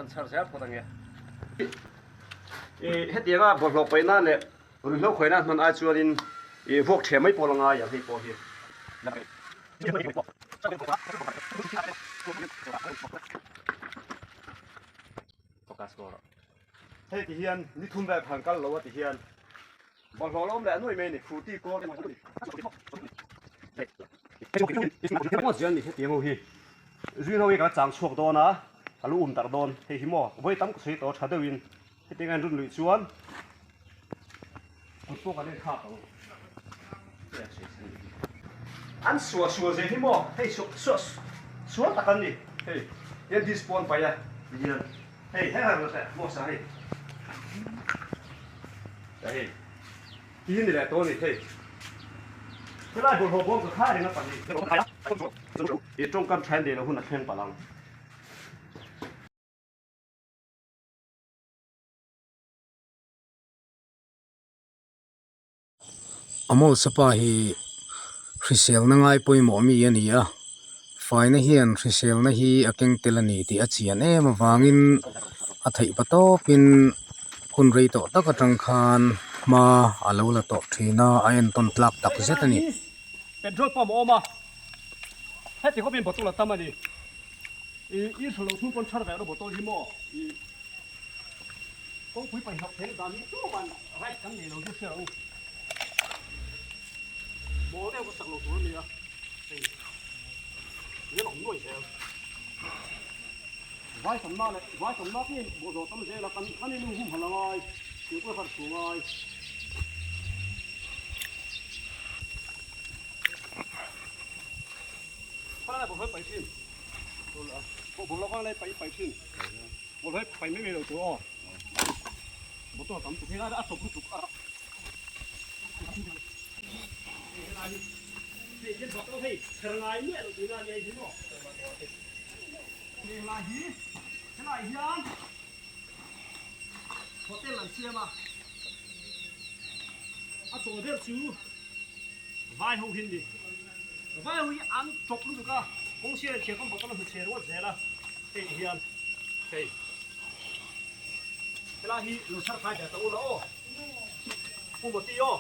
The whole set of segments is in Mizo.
chhar zel phawt ange. I hetianga bawlhhlawh paih nan leh ruihhlo khawi nan hman ai chuanin i vuak ṭhiam mai pawh la ngai ang hei pawh hi. Hei ti hian ni thum vel khan kal lo a ti hian bawlhhlawh la awm leh nuai mai a ni furti kawl zel ni hetiang ho hi zui ho hi ka la chang chhuak dawn a ka lu um darh dawn hei hi maw vawi tam ka sawi tawh tha deuhin hetiang a in run luih chuan kut pawh kan en thlak ang an suah suah zel hi maw hei suah suah sual tak an ni hei hian dispawn paih a tihian hei heng reng teh maw sa hei hei ti hi ni leh tawh a ni hei helai bawlhhlawh bawm ka khai reng a pahnih i tawngkam tha in dei loh hun a thleng palh ang. Amol sapa hi hriselna ngai pawimawh mi a ni a, faina hian hriselna hi a keng tel a ni tih a chian em avangin a theih pa tawpin hun rei tawh tak atang khan hma a lo la tawh thin a, a entawn tlak tak zet a ni. Petrol pump a awm a, heti khawpin bottle a tam a ni. I i hrilh loh chhung pawn chhar ve rawh bottle hi maw i kawngpui paihloh theih dan hi tuman right kan nei lo chu hria u mawl deuh ka sak lo tur a nia hei nen awm nuai zel vai tamna leh vai tamna te hian bawhhlawh tam zel a kan kan in hum hal angai thingpui harh thu ngai. Vai ho hi an ni. Vai ho hi an chawp lutuk a, kawng sir ah thiam bottle a hmu chhe ruat zel a, hei ti hian hei helai hi lo chhar khai ber ta ula aw, Pu Moti aw.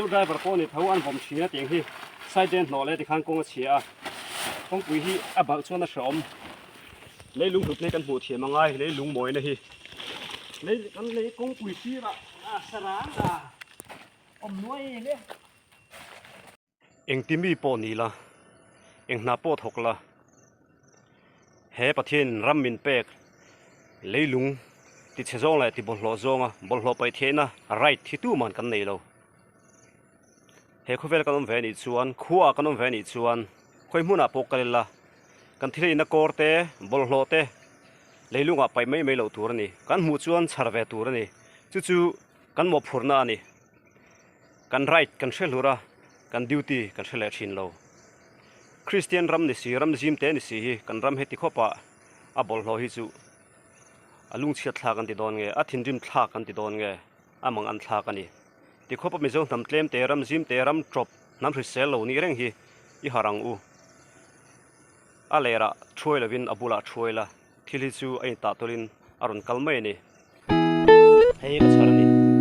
Driver pawh ni tho an vawm thin a tiang hi side lane hnawh leh tikhan kawng a chhia a kawngpui hi a balh chuan a hrehawm leilung hlut na hi kan hmuh thiam a ngai leilung mawina hi lei kan lei kawngpui sirah a sarang a awm nuai hle. Engti mi pawh ni la, eng hna pawh thawk la, he Pathian ram min pek leilung ti chhe zawng leh ti bawlhhlawh zawnga bawlhhlawh paih theihna right hi tuman kan nei lo. He khawvel kan awm ve anih chuan, khuaah kan awm ve anih chuan khawi hmunah pawh kal ila kan thil eina kawr te, bawlhhlawh te leilungah paih mai mai loh tur a ni. Kan hmuh chuan chhar ve tur a ni. Chu chu kan mawhphurhna a ni. Kan right kan hre hlur a, kan duty kan hre leh thin lo. Kristian ram ni si, ram zim te ni si hi kan ram heti khawpah a bawlhhlawh hi chu a lungchhiat thlak an ti dawn nge, a thinrim thlak an ti dawn nge, a mang an thlak a ni. Ti khawpa Mizo hnam tlem te, ram zim te, ram tawp, hnam hrisel lo nih reng hi i harh ang u. A lerah thuai lovin a bulah thuai la, thil hi chu a intah tawlhin a rawn kal mai a ni. Hei hi ka chhar a ni.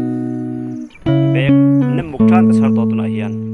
Bag nem muk tan ka chhar tawh tunah hian.